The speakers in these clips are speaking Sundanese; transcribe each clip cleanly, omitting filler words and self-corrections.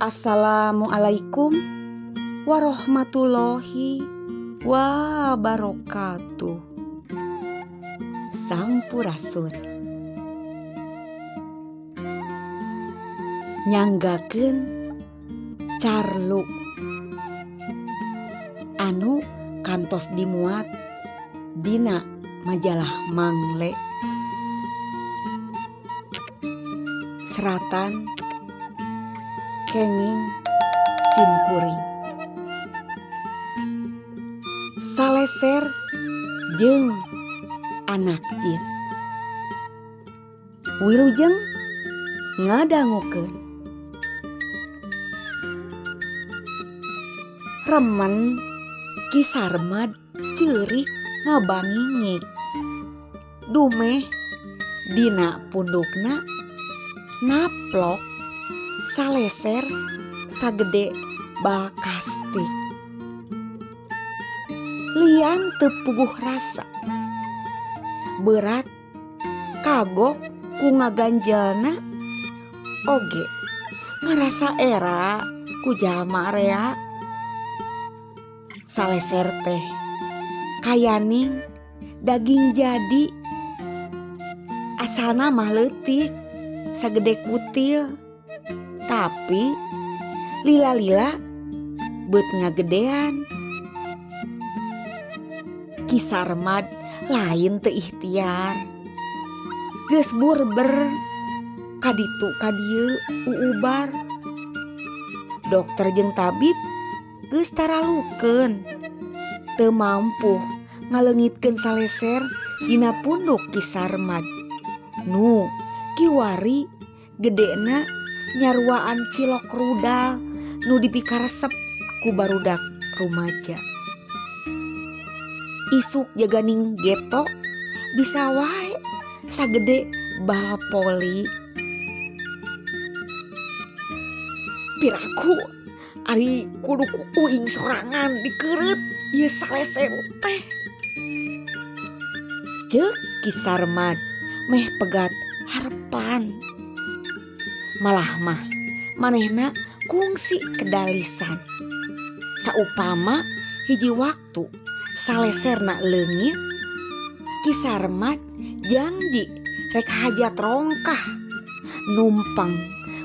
Assalamualaikum warahmatullahi wabarakatuh. Sampurasun. Nyanggakeun carlu anu kantos dimuat dina majalah Mangle. Seratan kenging simkuring. Saleser jeung anak jin. Wilujeng ngadangukeun. Remen Ki Sarmad ceurik ngabangingik. Dumeh dina pundukna naplok saleser sagede balkastik. Lian teu puguh rasa. Berat kagok ku ngaganjelna oge ngarasa era ku jalma rea. Saleser teh kayaning daging jadi asalna mah leutik sagede kutil tapi lila-lila beut ngagedean. Ki Sarmad lain teu ikhtiar. Geus burber kaditu kadieu uubar. Dokter jeung tabib geus taralukeun. Teu mampu ngaleungitkeun saleser dina punduk Ki Sarmad. Nu kiwari gedena nyaruaan cilok rudal nu dipikaresep ku barudak rumaja. Isuk jaganing geto bisa wae sagede bal poli. Piraku ari kudu ku uing sorangan dikeureut ieu saleser teh. Ceuk Ki Sarmad meh pegat harepan. Malah mah manehna kungsi kedalisan. Saupama hiji waktu saleserna leungit, Ki Sarmad janji rek hajat rongkah numpang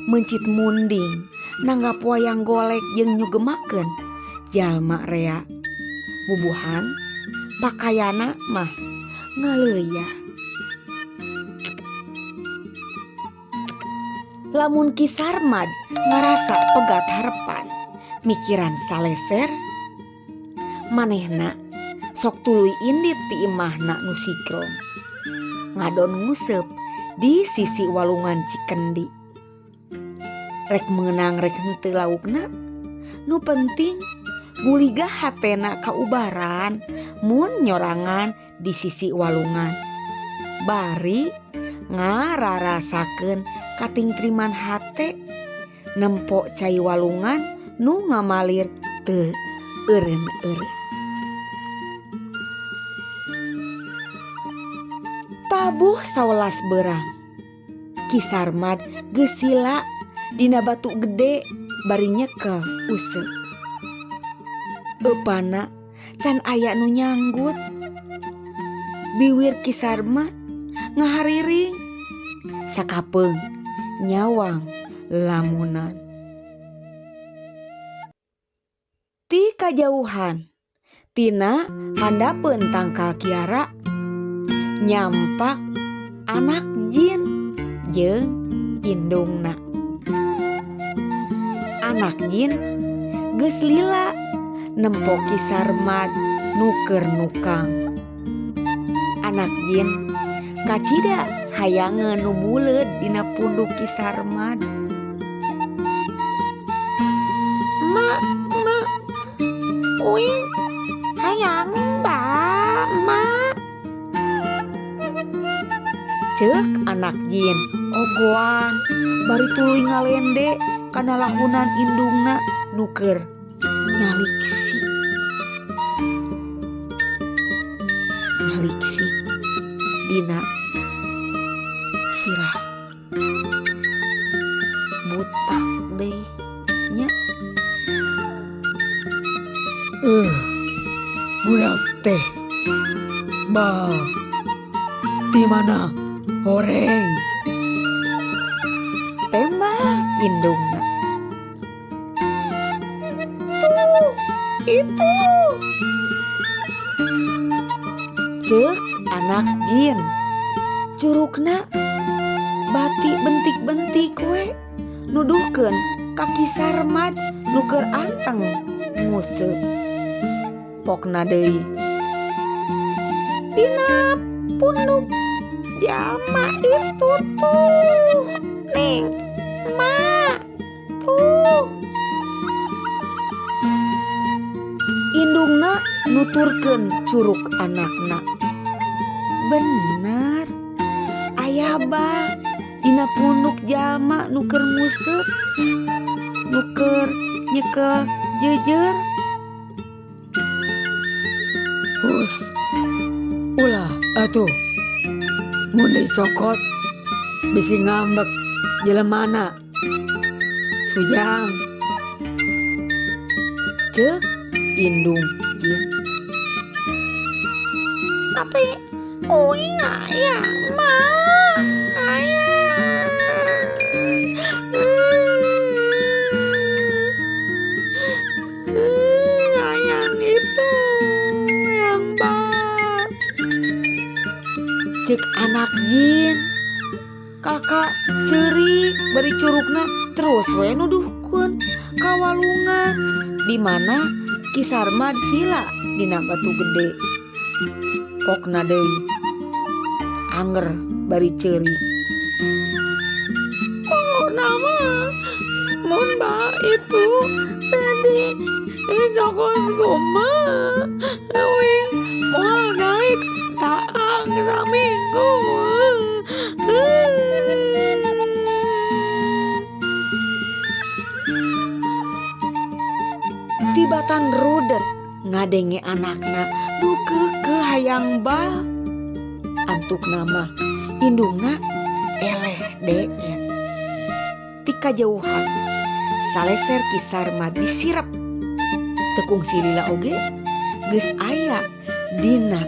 mencit munding nanggap wayang golek jeung nyugemakeun jalma rea. Bubuhan pakayana mah ngaleuya. Lamun Ki Sarmad ngarasa pegat harepan mikiran saleser, manehna sok tuluy indit ti imahna nu sigrong. Ngadon nguseup di sisi walungan Cikendi. Rek meunang rek henteu laukna, nu penting guliga hatena kaubaran mun nyorangan di sisi walungan. Bari ngararasakeun katingtriman hate nempo cai walungan nu ngamalir teu eureun-eureun. Tabuh 11 berang. Ki Sarmad geus sila dina batu gede bari nyekel useup. Eupana can aya nu nyanggut. Biwir Ki Sarmad ngahariring sakapeung nyawang lamunan. Ti kajauhan tina handapeun tangkal kiara nyampak anak jin jeung indungna. Anak jin geus lila nempo Ki Sarmad nu keur nukang. Anak jin kacida hayangeun nu buleud dina punduk Ki Sarmad. Mak, mak, uing hayang ba, mak. Ceuk anak jin ogoan bari tuluy ngalende kana lahunan indungna nu keur nyaliksik. Nyaliksik dina sirah. Butak deui Teh bal ti mana horeng? Tembak indungna. Tuh, itu. Cek anak jin. Curukna bati bentik-bentik we nuduhkeun ka Ki Sarmad nu keur anteng nguseup. Pokna deui. Dina punduk jalma itu tuh, Ning, Ma, tuh. Indungna nuturkeun curuk anakna. Benar, aya bal dina punduk jalma nu keur nguseup, nu keur nyekel jeujeur. Hus, ulah atuh. Mun dicokot bisi ngambek jelemana. Sujang. Cek indung jin. Tapi uing hayang mah, hayang. Hayang itu yang bal. Cek anak jin. Kalaka ceurik bari curugna terus we nuduhkeun ka walungan di mana Ki Sarmad sila dina batu gede. Pokna deui anger bari ceurik. Pokna mah mun ba itu tadi cokot kumaha uing moal naik daang saminggu. Tibatan rudet ngadenge anakna nu keukeuh hayang bal. Antukna mah indungna eleh deet. Ti kajauhan saleser Ki Sarmad disirep. Tekung silila oge geus aya dina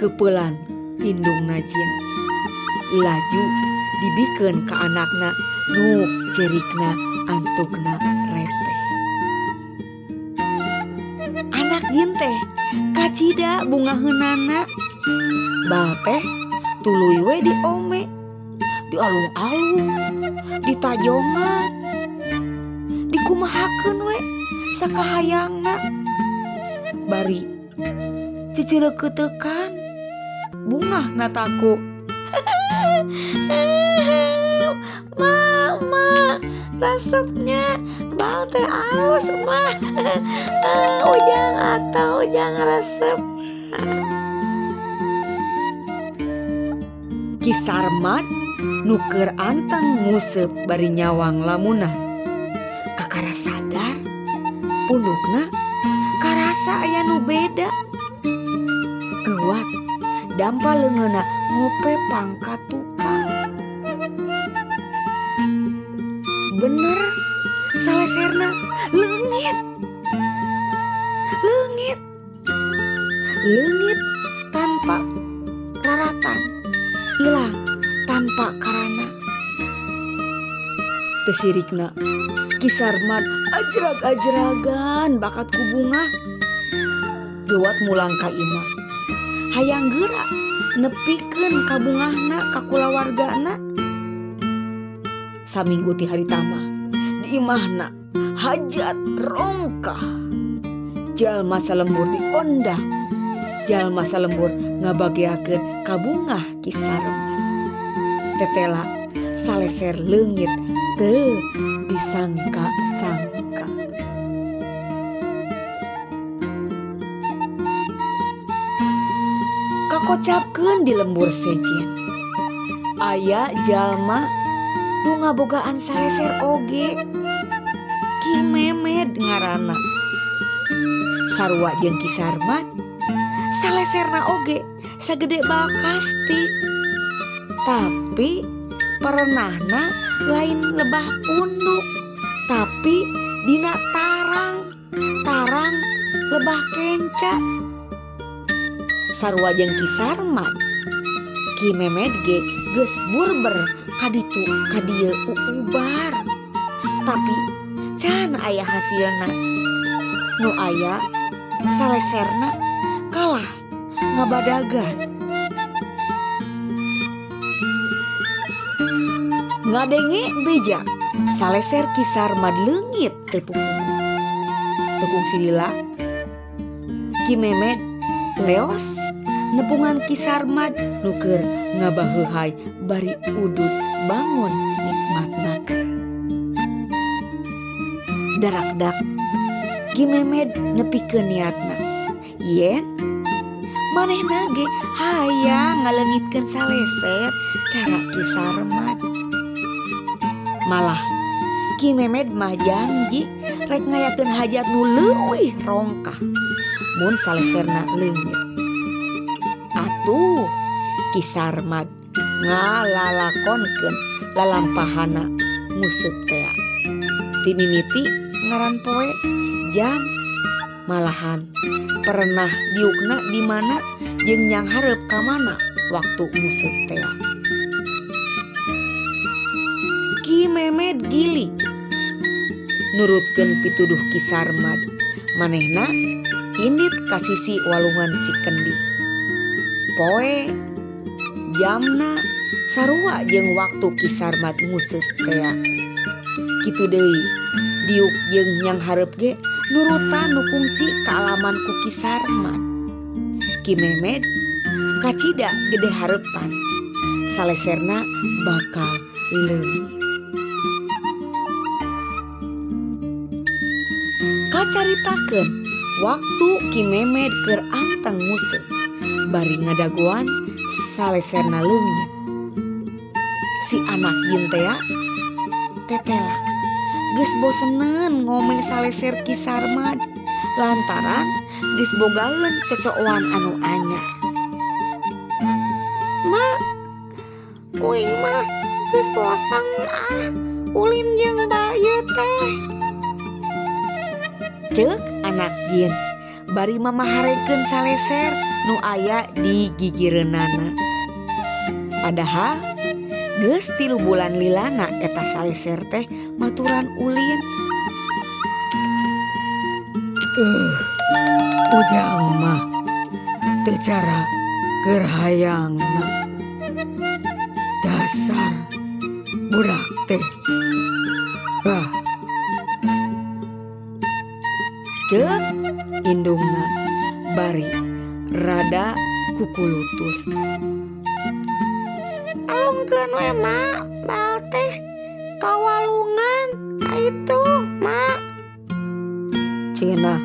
keupelan indungna jin. Laju dibikeun ka anakna nu ceurikna antukna repeh. Anak jin teh kacida bungaheunana. Bal teh tuluy we diome, dialung-alung, ditajongan, dikumahakeun we sakahayangna. Bari cicileukeuteukan bungahna taku. Mama, resepnya bal teh alus mah. Ujang atau ujang resep. Ki Sarmad nu keur anteng nguseup bari nyawang lamunan. Kakara sadar pundukna karasa aya nu beda. Geuwat dampa leungeunna ngope pangkat tukang. Bener saleserna leungit. Leungit. Leungit tanpa raratan. Ilang tanpa karana. Teu sirikna Ki Sarmad ajrag-ajragan bakat ku bungah. Geuwat mulang ka imah. Hayang geura nepikeun ka bungahna ka kulawargana. Saminggu ti harita mah di imahna hajat rongkah. Jalma salembur diondang. Jalma salembur ngabageakeun ka bungah Ki Sarmad. Tetela saleser leungit teu disangka-sangka. Kakocapkeun di lembur sejen. Aya jalma nu ngabogaan saleser oge. Ki Memed ngaranna. Sarua jeung Ki Sarmad, saleserna oge sagede bal kastik. Tapi perenahna lain lebah punduk, tapi dina tarang, tarang lebah kenca. Sarua jeung Ki Sarmad. Ki Memed ge geus burber kaditu kadieu uubar. Tapi can aya hasilna. Nu aya saleserna kalah ngabadagan. Ngadenge beja saleser Ki Sarmad leungit teu pupuguh. Teu kungsi lila Ki Memed leos nepungan Ki Sarmad nu keur ngabaheuhay bari udud bangun nikmat naker. Darakdak Ki Memed nepikeun niatna yen manehna ge hayang ngaleungitkeun saleser cara Ki Sarmad. Malah Ki Memed mah janji rek ngayakeun hajat nu leuwih rongkah mun saleserna leungit. Atuh Ki Sarmad ngalalakonkeun lalampahana nguseup tea. Ti mimiti ngaran poe jam malahan pernah diukna di mana jeung nyanghareup ka mana waktu nguseup tea. Ki Memed gili nurutkeun pituduh Ki Sarmad. Manehna indit ka sisi walungan Cikendi. Poe jamna sarua jeung waktu Ki Sarmad nguseup tea. Kitu deui diuk jeung nyanghareup ge nurutan nu kungsi kaalaman ku Ki Sarmad. Ki Memed kacida gede hareupan saleserna bakal leungit. Kacaritakeun waktu Ki Memed keur anteng nguseup bari ngadagoan saleserna leungit. Si anak jin tea tetela geus boseneun ngome saleser Ki Sarmad lantaran geus bogaeun cocokan anu anyar. Ma, uing mah geus bosen ah ulin jeung bal ieu teh. Ceuk anak jin bari mamaharekeun saleser nu aya di gigireunana. Padahal geus 3 bulan lilana eta saleser teh maturan ulin. Ujang mah teu cara keur hayangna. Dasar budak teh. Ah. Ceuk indungna bari rada kukulutus. Alungkeun we mak bal teh kawalungan ka itu mak. Cenah.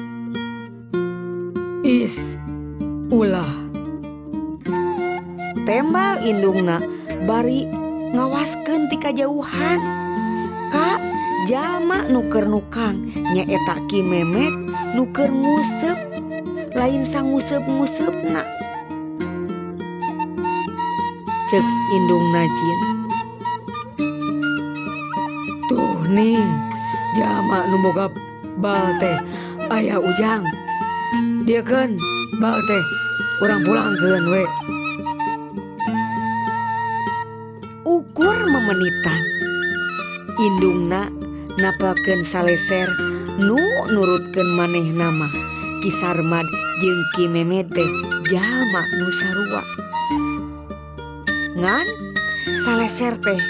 Is ulah. Tembal indungna bari ngawaskeun ti kajauhan ka jalma nu keur nukang nyaeta Ki Memed nu keur nguseup lain sanguseup-nguseupna. Ceuk indungna jin. Tuh ning jalma nu boga bal teh aya Ujang. Diekeun bal teh urang pulangkeun we. Ukur memenitan indungna napelkeun saleser nu nurutkeun manehna mah Ki Sarmad jeung Ki Memed teh jalma nu sarua. Ngan saleser teh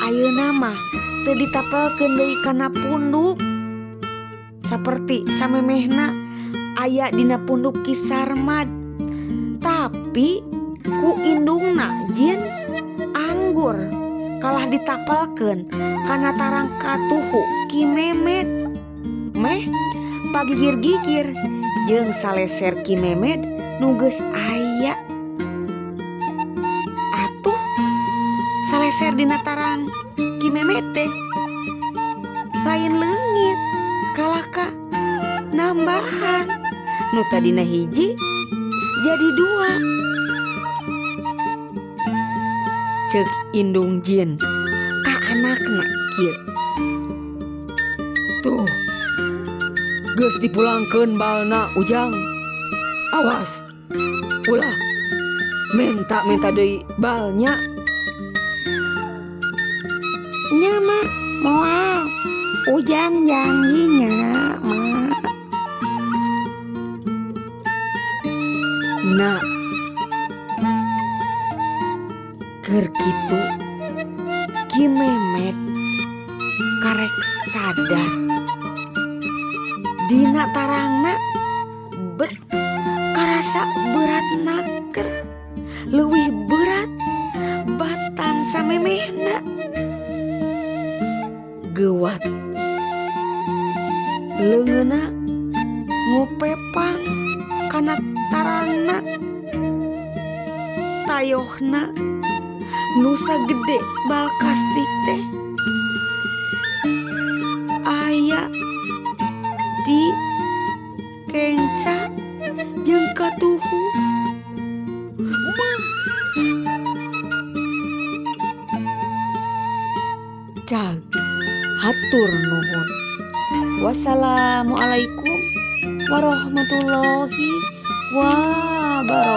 ayeuna mah teu ditapelkeun deui kana punduk saperti samemehna aya dina punduk Ki Sarmad. Tapi ku indungna jin anggur kalah ditapelkeun kana tarang katuhu Ki Memed. Meh pagigir-gigir jeung saleser Ki Memed nu geus aya. Atuh saleser dina tarang Ki Memed teh lain leungit kalah ka nambahan nu tadina hiji jadi 2. Ceuk indung jin ka anakna kieu. Tuh geus dipulangkeun balna Ujang. Awas ulah Menta-menta deui bal nya. Nya Mak, moal. Ujang janji nya, Mak. Nah, keur kitu Ki Memet karek sadar. Dina tarangna bet karasa berat naker, leuwih berat batan samemehna. Geuwat leungeunna ngopepang kana tarangna, tayohna nu sagede bal kastik teh aya di kenca jeung katuhu. Beuh! Cag, hatur nuhun. Wassalamualaikum warahmatullahi wabarakatuh.